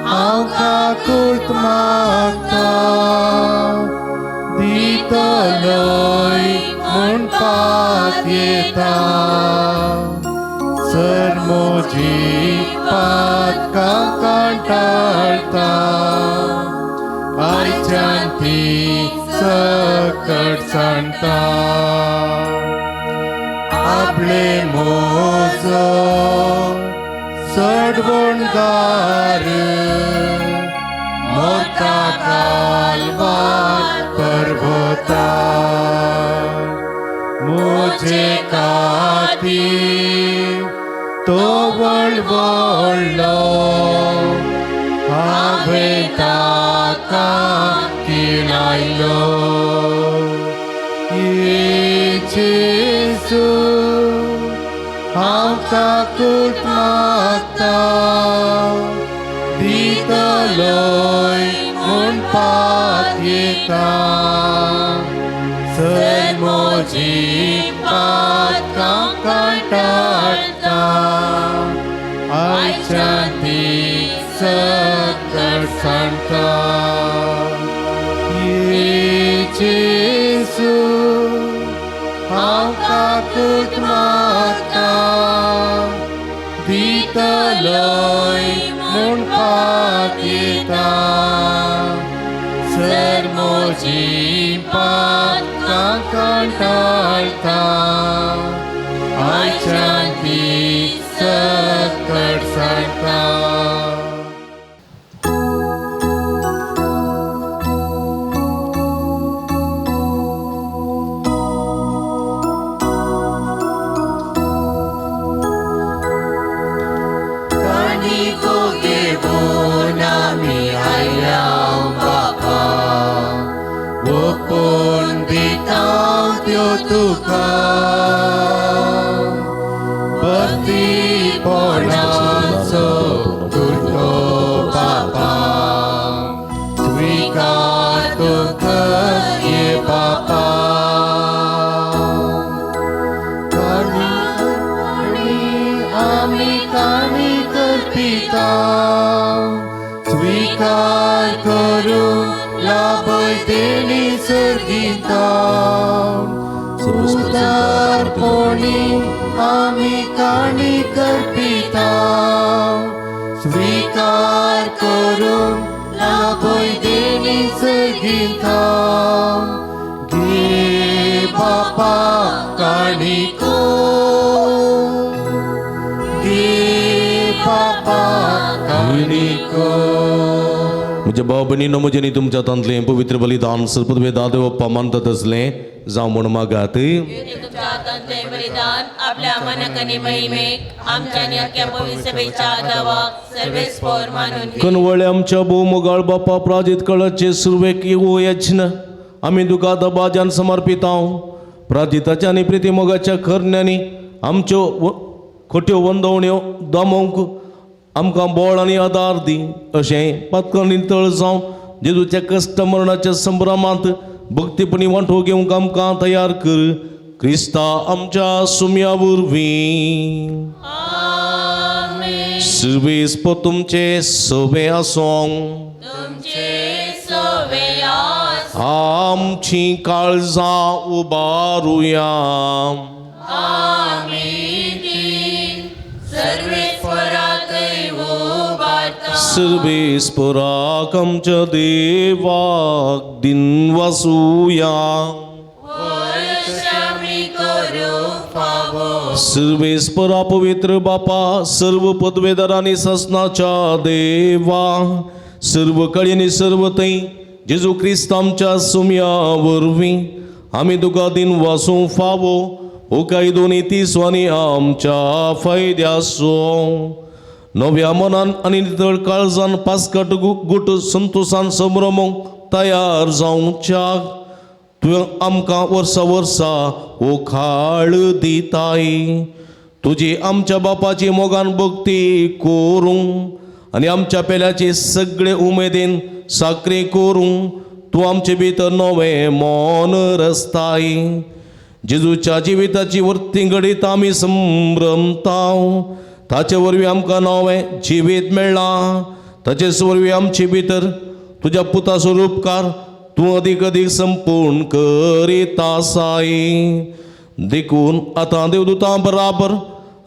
हांव काकूट मागता दितलोय म्हूण पातयेता सर म्हजी पातकां कांटळटा आयच्यान ती सकट सांडता आपले मोजो सडवणदार मोता कालवार पर्वतार मुझे खातीर तो वळवळलो हांवें ताका किळायलो ये जेजू हांव काकूट मागता दितलोय म्हूण पातयेता सर म्हजी पातकां कांटळटा आयच्यान ती सकट सांडता ये जेजू हांव काकूट मागता दितलोय म्हूण पातयेता सर म्हजी पातकां कांटळटा आयच्यान ती सकट सांडता. काणिको घेवन आमी आयल्या बापा ओपून दिता त्यो तुका भक्तीपणाचो तुटो बापा स्विकार तुका ये बापा काणी आमी काणी करपिता स्विकार करूं लाभय देणी सर्गिता उदारपणी आमी काणी करपिता स्विकार करूं लाभय देणी सर्गिता घे बापा काणिको घे बापा काणिको. म्हज्या भाव भयणीनो, म्हजें न्ही तुमच्या हातांतलें पवित्र बलिदान सरपदवे दादे बाप्पा मानतात आसलें जावं म्हूण मागात. तुमच्या हातांतलें बलिदान आपल्या मनाक आनी महिमेक आमच्या आनी अख्ख्या पवित्र सभेच्या दावाक सर्वेस्पोर मानून घे. कनवळे आमच्या भोव मोगाळ बापा, प्राजीत कळाचे सुरवेक येवो यज्ञ आमी तुका दबाज्यान समर्पितांव. प्राजिताच्या आनी प्रिती मोगाच्या करण्यांनी आमच्यो खोट्यो वंदवण्यो दामोवंक आमकां बळ आनी आदार दी. अशें पातकां नितळ जावं जेजूच्या कश्ट मरणाच्या संभ्रमांत भक्तीपणी वांटो घेवंक आमकां तयार कर. क्रिस्ता आमच्या सुम्या वरवीं. सर्वेस्प तुमचे सोबे आसूं. आमची काळजां उबारुया. सर्वेस्पराक आमच्या देवाक दिनवासुया. सर्वेस्परा पवित्र बापा, सर्व पदवेदार आनी सासनाच्या देवा, सर्व कडेन सर्व थंय जेजू क्रिस्त आमच्या सुम्या वरवीं आमी तुका दिनवासूं फावो हो कायदो नीती आनी आमच्या फायद्याचो. नव्या मनान आनी नितळ काळजान पास्कट गुट संतोशान संभ्रमूंक तयार जावच्याक तुवें आमकां वर्सा वर्सा हो खाळ दिताय. तुजी आमच्या बापाची मोगान भक्ती करूंक आनी आमच्या पेल्याची सगळे उमेदीन साकरी करूंक तूं आमचे भितर नवें मन रचताय. जेजूच्या जिविताची वर्ती घडीत आमी संभ्रमताव. ताचे वरवीं आमकां नवें जिवीत मेळ्ळां. ताचेच वरवीं आमचे भितर तुज्या पुताचो उपकार तूं अदीक अदीक संपूर्ण करीत आसाय. देखून आतां देवदूतां बराबर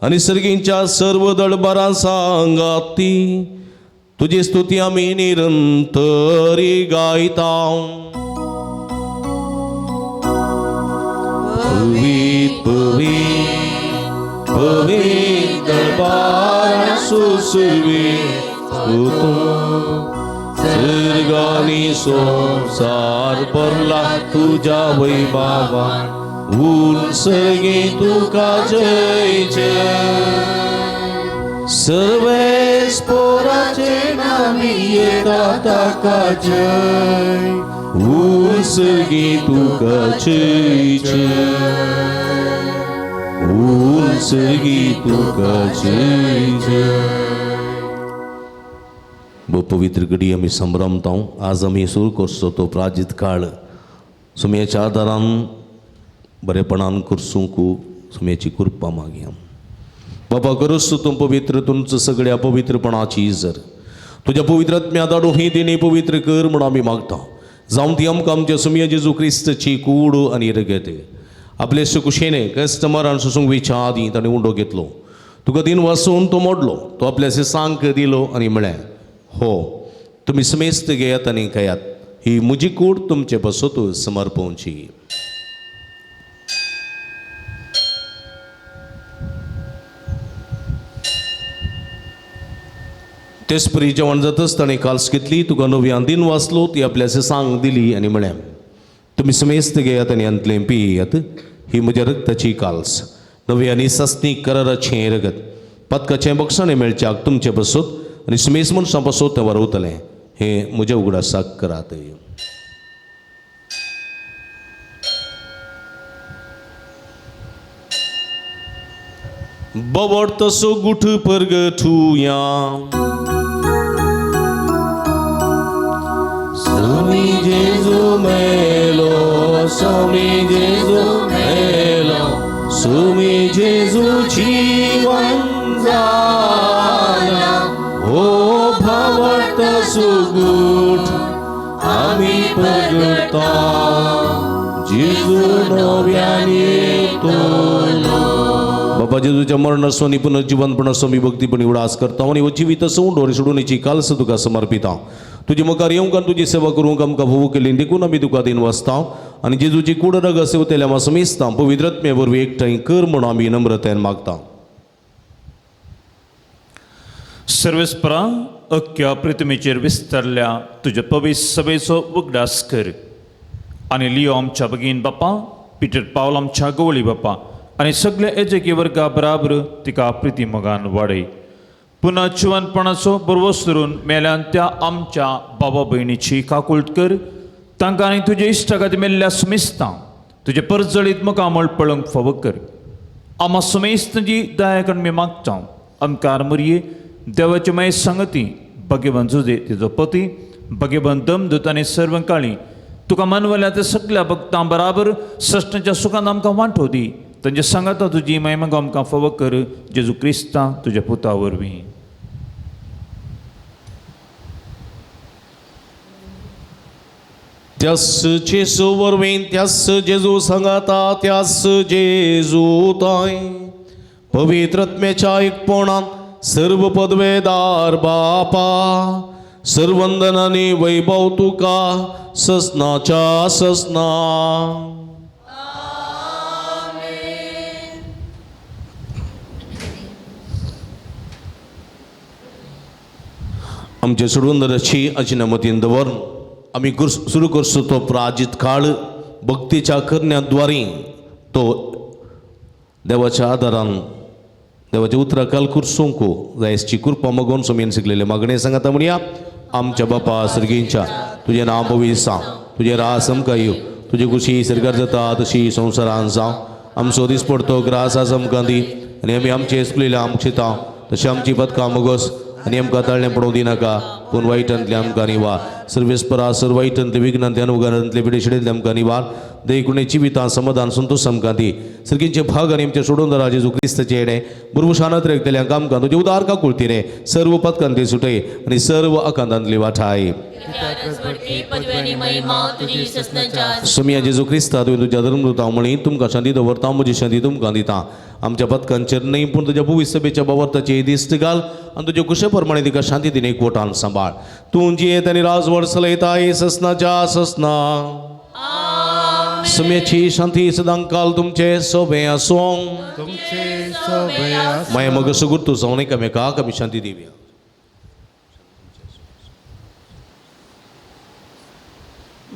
आनी सर्गींच्या सर्व दळबारां सांगाती तुजी स्तुती आमी निरंतरी गायता. पवित्र पवित्र पवित्र दरबार सुसुवी सर्गानी संसार भरला तुज्या वैभावान. ऊन सर्गी तुका जय जय. सर्वेस्पोराचे नामी येता ताका जय. ऊन सर्गी तुका जय जय. ऊन सर्गी तुका जय जय. पवित्र घडी आमी संभ्रमता. आज आमी सुरू करचो तो प्राजीत काळ सुम्याच्या आदारान बरेपणान करसूंक सुम्याची कृपा मागया. बाबा करूस तूं पवित्र तुमचं सगळ्या पवित्रपणाची जर तुज्या पवित्र आत्म्या धाडून ही देणी पवित्र कर म्हूण आमी मागता. जावं ती आमकां आमच्या सुम्या जेजू क्रिस्तची कूड आनी रगत. आपले सुकुशेने कस्टमरान सोसूंक वेच्या आदीं ताणें उंडो घेतलो. तुका दिन वासून तो मोडलो. तो आपल्या सांक दिलो आनी म्हळें, हो तुमी समेस्त घेयात आनी खायात. ही म्हजी कूड तुमचे पासत समर्पवची. तेच परी जेवण जातच ताणें काल्स घेतली. तुका नव्यान दिन वाचलो. ती आपल्या सांग दिली आनी म्हळें, तुमी समेस्त घेयात आनी हांतलें पियात. ही म्हज्या रक्ताची काल्स, नवी आनी सासणी कराराचें रगत. पातकाचें बक्षाणें मेळच्याक तुमचे पासत आनी समेस्त मनशां पासत तें वरवतलें. हें म्हज्या उगडासाक करात. बवड तसो गुठ परगठुया. स्वामी जेजू मेलो, स्वामी जेजू मेलो, स्वामी जेजू जीवन जाला. हो भावार्थ सुगूठ आमी परगटा. जेजू नव्याने तोलो. बाबा जेजूच्या मरणाचो आनी पुनर्जिवनपणाचो आमी भक्तीपणी उडास करता आनी हो जिवीत सोडून आनी सोडून कालस तुका समर्पिता. तुजी मुखार येवंक आनी तुजी सेवा करूंक आमकां भोव केली देखून आमी तुका दिन वाचता आनी जेजूची कूड रग सेवतेल्या आमी समेस्तां पवित्र आत्म्या वरवीं एकठांय कर म्हूण आमी नम्रतायेन मागता. सर्वेस्परा अख्ख्या पृथ्वीचेर विस्तारल्या तुज्या पवित्र सभेचो उगडास कर आनी लियो आमच्या भगीन बापा, पिटर पावल आमच्या गवळी बापा आनी सगल्या एजकी वर्गा बराबर तिका प्रिती मोगान वाडय. पुन्हा जिवनपणाचो बरवस धरून मेल्यान त्या आमच्या बाबा भयणीची काकुळट कर. तांकां आनी तुजे इश्टागत मेल्ल्या सुमेस्तां तुजे परजळीत मुखामळ पळोवंक फावो कर. आमा सुमेस्तांची दया करून आमी मागता. आमकार मुरये देवाची माय सांगती भाग्यवान जुजे तिजो पती भाग्यवान दमदूत आनी सर्व काळी तुका मानवल्या त्या सगल्या भक्तां बराबर सश्टाच्या सुखान आमकां वांटो दी तांचे सांगाता तुजी महिमा आमकां फावो कर जेजू क्रिस्ता तुज्या पुता वरवीं. त्यास जेजू वरवीं त्यास जेजू सांगाता त्यास जेजू ताय पवित्रत्मेच्या एकपणान सर्व पदवेदार बापा सर्वंदनानी वैभव तुका ससनाच्या ससना. आमचे सोडवंदराची अजिनमतीन दवर आमी सुरू करचो तो प्राजीत काळ भक्तीच्या करण्याद्वारे तो देवाच्या आदारान देवाच्या उतरा काल कुरसूंक जायची कृपा मगोन सोमेन शिकलेले मागणे सांगता म्हणया. आमच्या बापा सर्गींच्या तुजें नांव पवित्र जावं, तुजें रास आमकां येवं, तुजी खुशी सरकार जाता तशी संवसारान जावं. आमचो दीस पडतो ग्रास आज आमकां दी आनी आमी आमचे चुकलेले आमकां शिता तशें आमची पदकां मगोस आनी आमकां ताळणें पडोवंक दिनाका पूण वायटांतले आमकां निवार. सर्वेस्परा सर्व वायटांतले विघ्नांतले अनुगारांतले पिडेशिडेंतले आमकां निवार. देखून जिवितां समाधान संतोष आमकां दी. सर्गींचे भाग आनी आमच्या सोडून जेजू क्रिस्ताचे येणे बुरबुशानत रेखतल्यांक आमकां तुजे उदार काकुळतीने सर्व पदकांतली सुटय आनी सर्व आकांतांतली वाठाय. सुमिया जेजू क्रिस्ता तुवें तुज्या धर्मदूता म्हणी तुमकां शांती दवरता म्हजी शांती तुमकां दिता. आमच्या पदकांचेर न्हय पूण तुज्या भुवी सभेच्या बावर्ताची दिस्त घाल आनी तुजे कुशे प्रमाणे तिका शांती दिने एकवटान सांबाळ. तूं जियेत आनी राजवड चलयताय ससनाच्या ससना. सुम्याची शांती सदांकाल तुमचे सोबे आसूं. तुमचे सोबे आसूं. माया मग सुगुर्तू जावन एकामेकाक आमी शांती दिवया.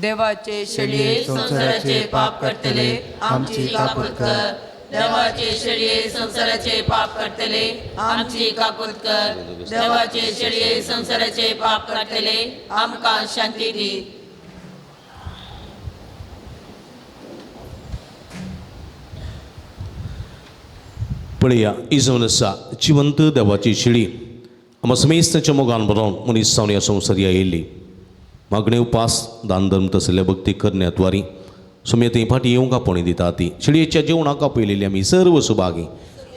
देवाचे शेळये संवसाराचे पाप करतले आमची काकूत कर. देवाचे शेळये संवसाराचे पाप करतले आमची काकूत कर. देवाचे शेळये संवसाराचे पाप करतले आमकां शांती दी. पळया इजोन आसा जिवंत देवाची शिळी आमकां समेस्ताच्या मोगान बरोवन मनीस जावन ह्या संवसार आयिल्ली मागणे उपास दान धर्म तसले भक्ती करण्याद्वारी सुमया थंय फाटी येवंक आपोवणी दिता ती शिळयेच्या जेवणाक आपयलेली आमी सर्व सुभागी.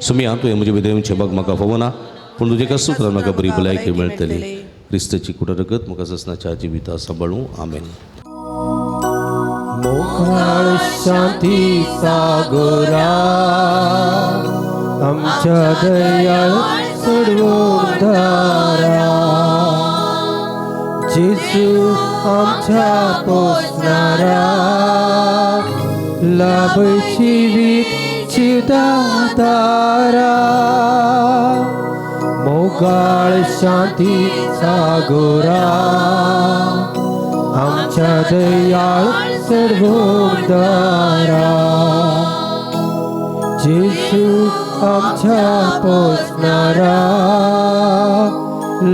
सुमया तुवें म्हजे भितर येवचें बग म्हाका फवना पूण तुजें कसो उपरांत म्हाका बरी भलायकी मेळटली. क्रिस्ताची कुडा रगत म्हाका ससनाच्या जिविता सांबाळूं. आमेन. मोगाळ शांती सागोरा आमच्या दयाळ सोडवणारा जेजू आमच्या पोसणारा लाभ जिवीत जिवदातारा. मोगाळ शांती सागोरा आमच्या दयाळ सर्वोदारा जेजू आमच्या पोसणारा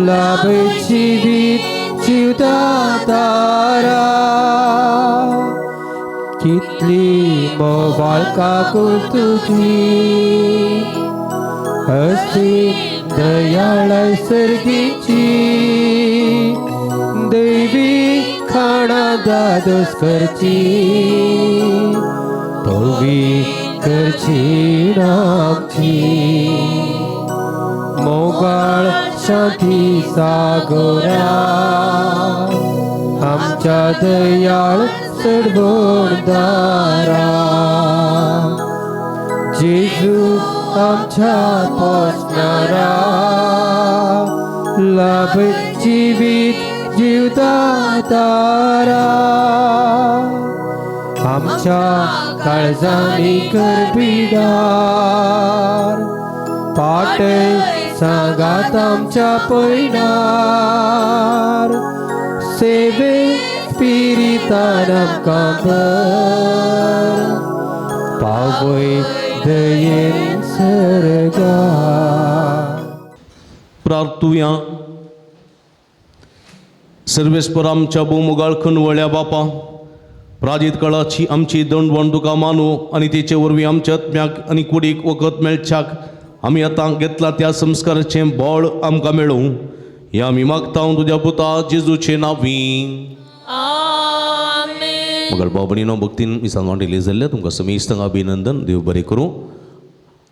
लाभ जिवीत जिवदातारा. कितली मोबाळ काकूळ तुजी हस्ती दयाळ सर्गीची देवी खाणा दादोस करची पवी करची आमची. मोगाळ शांती सागोरा आमच्या दयाळ सर्वोदारा जेजू आमच्या पोसणारा लाभ जिवीत जिवदातारा. आमच्या काळजांनी करबिडार पाटय सांगात आमच्या पयणार सेवे पिरितान आमकां भर पावय दयेन सर्गार. प्रार्थुया. सर्वेस्पर आमच्या भोवमुगाळ खंडवळ्या बापा प्राजीत काळाची आमची दंडवण तुका मानू आनी तेचे वरवीं आमच्या आत्म्याक आनी कुडीक वखद मेळच्याक आमी आतां घेतला त्या संस्काराचें बळ आमकां मेळूं ह्या आमी मागता तुज्या पुता जेजूचे नांवी. मगर भाव भयणीनो भक्तीन मिसान वांटिल्ली जाल्ल्या तुमकां समेस्तांक अभिनंदन. देव बरें करूं.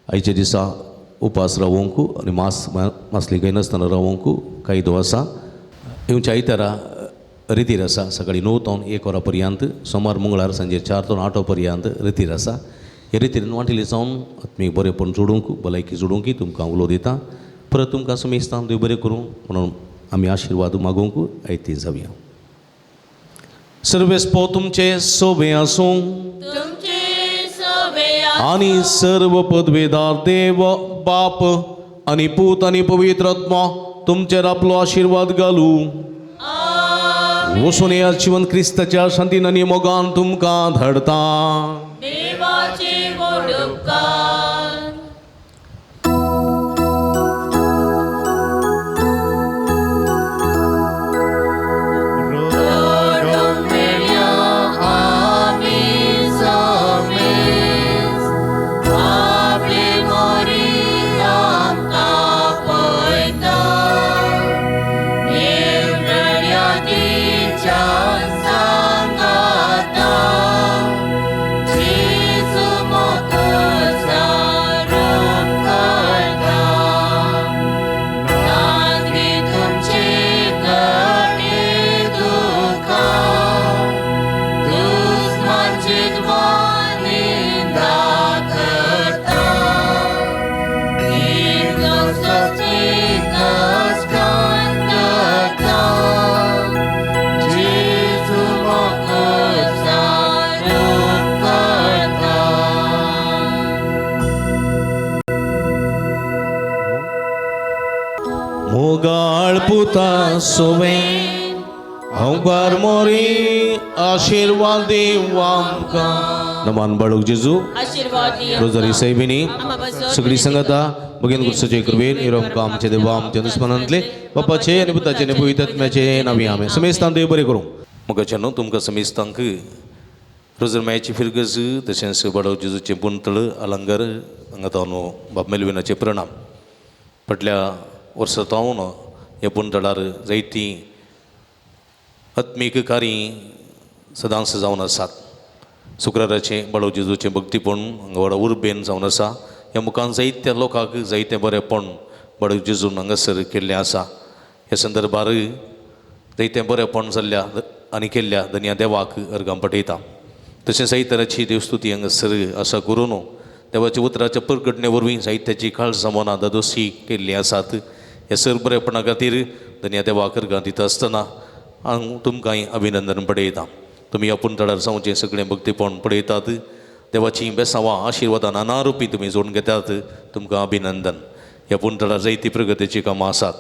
आयच्या दिसा उपास रावोंक आनी मास मासली काय नासतना रावोंक कायदो आसा. येवच्या आयतारा रितीर आसा सकाळीं 9 तावन 1 वरां पर्यंत, सोमार मंगळार सांजे 4 तावन 8 पर्यंत रितीर आसा. हे रितीन वांटिल्ली जावन आत्मीक बरेंपण जोडूंक भलायकी जोडूंक तुमकां उलो दिता. परत तुमकां समेस्तांक देव बरें करूं म्हणून आमी आशिर्वाद मागूंक आयती जावया. सर्वेस्पो तुमचे सोबे आसूं आनी सर्व पदवेदार देव बाप आनी पूत आनी पवित्र आत्मा तुमचेर आपलो आशिर्वाद घालूं. वसून ह्या जिवन क्रिस्ताच्या शांतीन आनी मोगान तुमकां धाडता. पुता सोवे हांव मोरी आशिर्वाद देव आमकां. नमान बाळूक जेजू रोजारी सायबिणी सगळी संगता भगीन गुरुसाचे कृपेन इरोमकां आमचे देवा आमच्या दुस्मानांतले बापाचे आनी पुताचे आनी पवित्र आत्म्याचे नांवी आमेन. समेस्तांक देव बरें करूं. मोगाचे न्हू तुमकां समेस्तांक रोजर मायाची फिरगज तशेंच बाळूक जेजूचें पुंतळ अलंगर हांगा तावन बाब मेलविनाचे प्रणाम. फाटल्या वर्सा तावन ह्या पुंतळार जायतीं आत्मीक कार्य सदांच जावन आसात. शुक्राराचें बाळू जेजूचें भक्तीपण हांगा व्हडा उर्बेन जावन आसा. ह्या मुखान जायत्या लोकांक जायतें बरेंपण बाळू जेजून हांगासर केल्लें आसा. ह्या संदर्भार जायतें बरेंपण जाल्ल्या आनी केल्ल्या धनया देवाक अर्गां पठयता. तशें जायतराची देवस्तुती हांगासर आसा करून देवाच्या उतराच्या परगटणे वरवीं जायत्याची काळजां मनां दादोशी केल्लीं आसात. ह्या सर बरेपणा खातीर धनया देवाक अर्गां दिता आसतना हांव तुमकांय अभिनंदन पडयता. तुमी ह्या पुंतळार जावचें सगळें भक्तीपण पळयतात. देवाचीं बेसांवां आशिर्वादां नाना रुपी तुमी जोडून घेतात. तुमकां अभिनंदन. ह्या पुंतळार जायती प्रगतीचीं कामां आसात.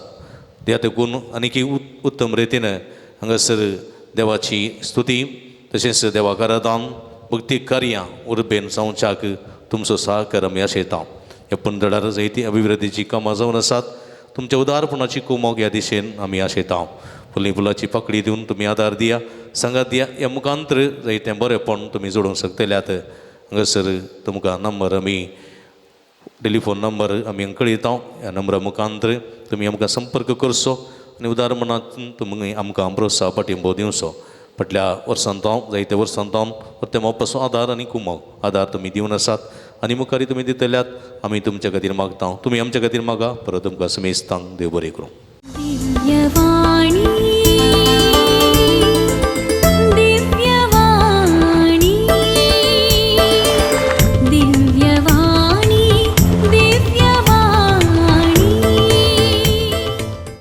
त्या देखून आनीक उत्तम रितीन हांगासर देवाची स्तुती तशेंच देवाक आराधन भक्ती कार्यां उर्बेन जावच्याक तुमचो सहकार आमी आशयता. ह्या पुंतळार जायती अभिवृद्धीचीं कामां जावन आसात. तुमच्या उदारपणाची कुमोक ह्या दिशेन आमी आशयता. फुली फुलाची पाकळी दिवन तुमी आदार दिया सांगात दिया. ह्या मुखांतर जायतें बरेंपण तुमी जोडूंक शकतल्यात. हांगासर तुमकां नंबर आमी टेलिफोन नंबर आमी कळयता. ह्या नंबरा मुखांतर तुमी आमकां संपर्क करचो आनी उदारपणांत तुमी आमकां प्रोत्साह पाठिंबो दिवचो. फाटल्या वर्सान तावन जायत्या वर्सान तावन परते मोपाचो आदार आनी कुमोक आदार तुमी दिवन आसात आनी मुखारी तुमी दितल्यात. आमी तुमच्या खातीर मागता, तुमी आमच्या खातीर मागा. परत तुमकां समेस्तांक देव बरें करूं. दिव्यवाणी.